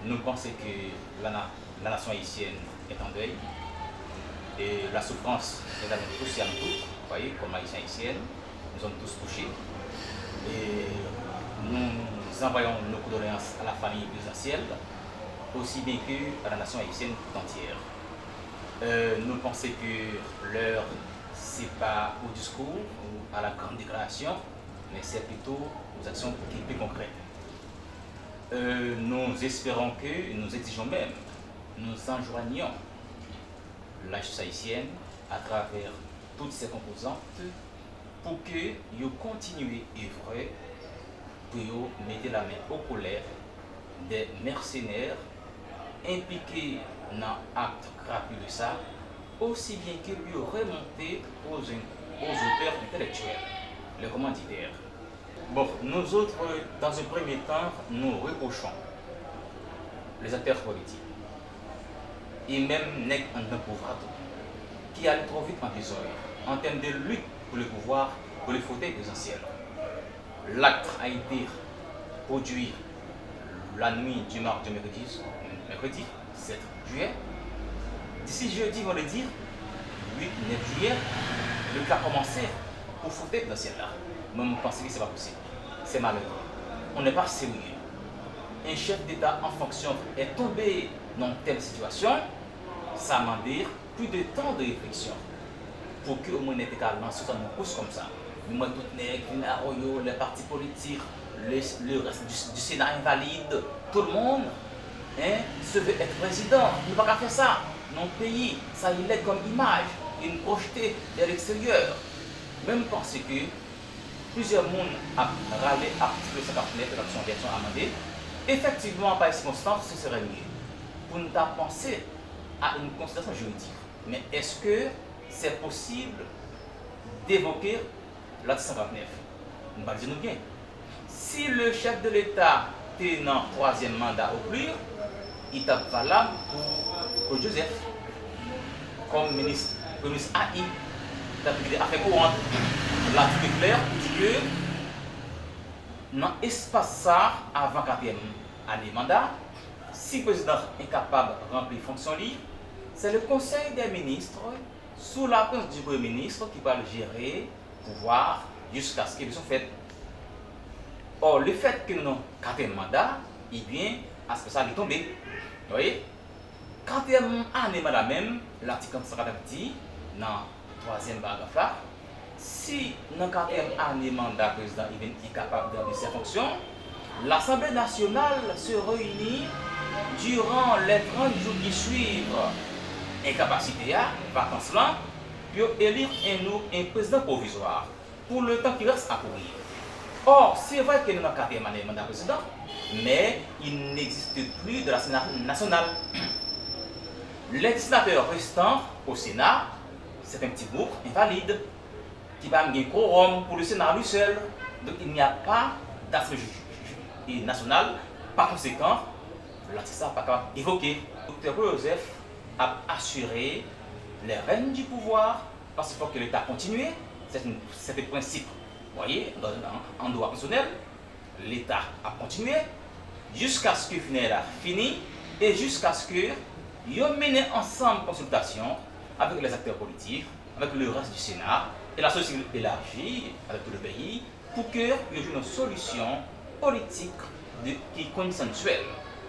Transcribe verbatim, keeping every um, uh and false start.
Nous pensons que la, na- la nation haïtienne est en deuil et la souffrance est à nous tous et à nous toutes. Vous voyez, comme Haïtiens, Haïtiennes, nous sommes tous touchés et nous envoyons nos condoléances à la famille présidentielle, aussi bien que à la nation haïtienne tout entière. Euh, nous pensons que l'heure, c'est pas au discours ou à la grande déclaration, mais c'est plutôt aux actions qui plus concrètes. Euh, nous espérons que, nous exigeons même, nous enjoignons la justice haïtienne à travers toutes ses composantes pour que yo kontinye evre pou yo mete la men o kolè des mercenaires impliqués dans actes crapuleux de ça, aussi bien que lui remonter aux, aux auteurs intellectuels, les commanditaires. Bon, nous autres, dans un premier temps, nous reprochons les acteurs politiques et même nèg anndan pouvwa tou, ki ale twò vit an bezwen an tèm de lit pou le pouvwa, pou le fotèy prezidansyèl. L'acte a été produit la nuit du mardi au mercredi, mercredi sept juillet. D'ici jeudi, vendredi huit, neuf juillet, le ka kòmanse pou fotèy prezidansyèl la. Mwen, mwen panse ke se pa posib. Se malerè. On n'est pas sérieux. Un chef d'État en fonction est tombé dans une telle situation, ça mande plus de temps de réflexion pour que au moins nèg te ka lanse sa nan kous konsa. Men mwen tout nèg vin Arroyo, les partis politiques, le, le reste du, du Sénat invalide, tout le monde, hein, se veut être président. Nou pa ka fè sa nan yon peyi, sa e lèd kòm imaj, e n pwojte vers l'extérieur. Men m panse ke plizyè moun ap rale atik san karant nèf, l ap son vèsyon amande. Efektivman, pa sikonstans, se serè l ye pou n ta panse a yon konsiderasyon jiridik. Men èske se posib devoke latik san karant nèf? M pral di nou byen. Si le chèf de Leta te nan twazyèm manda o pli, li t ap valab pou Claude Joseph kòm minis, premye minis a i, t ap kite afè kourant. Latik te klè pou di ke nan espas sa, avan katriyèm ane manda, si prezidan enkapab ranpli fonksyon li, se le Conseil des ministres, sous la présidence du Premier ministre, ki pral jere pouvwa jiskaske eleksyon fèt. Or, le fait que nou nan katriyèm manda, ebyen, aspè sa li tonbe. Vous voyez? Katriyèm ane manda menm, latik san karant nèf di, nan twazyèm paragraf la, si nan katriyèm ane manda prezidan li vin enkapab de ranpli sè fonksyon, l'Assemblée nationale se réunit durant les trente jours qui suivent enkapasite a, vakans lan, pou yo eli en nou en prezidan pwovizwa pou le tan ki rès a kouri. Or, c'est vrai que nou nan katriyèm ane manda prezidan, mais il n'existe plus de l'Assemblée nationale. Les dix sénateurs restants au Sénat, c'est un petit groupe invalide qui pa menm gen quorum pour le Sénat lui seul. Donc, il n'y a pas d'Assemblée nationale. Par conséquent, latik sa pa kapab evoke. Doktè Claude Joseph ap asire les rênes du pouvoir, paske fòk ke Leta kontinye. C'est un, c'est un principe, vous voyez, dans, en, en droit constitutionnel. Leta ap kontinye jiskaske fineray la fini e jiskaske yo mennen ansanm konsiltasyon avec les acteurs politiques, avec le reste du Sénat et la société civile élargie, avec tout le pays, pou ke yo jwenn yon solisyon politik de, ki konsansuèl.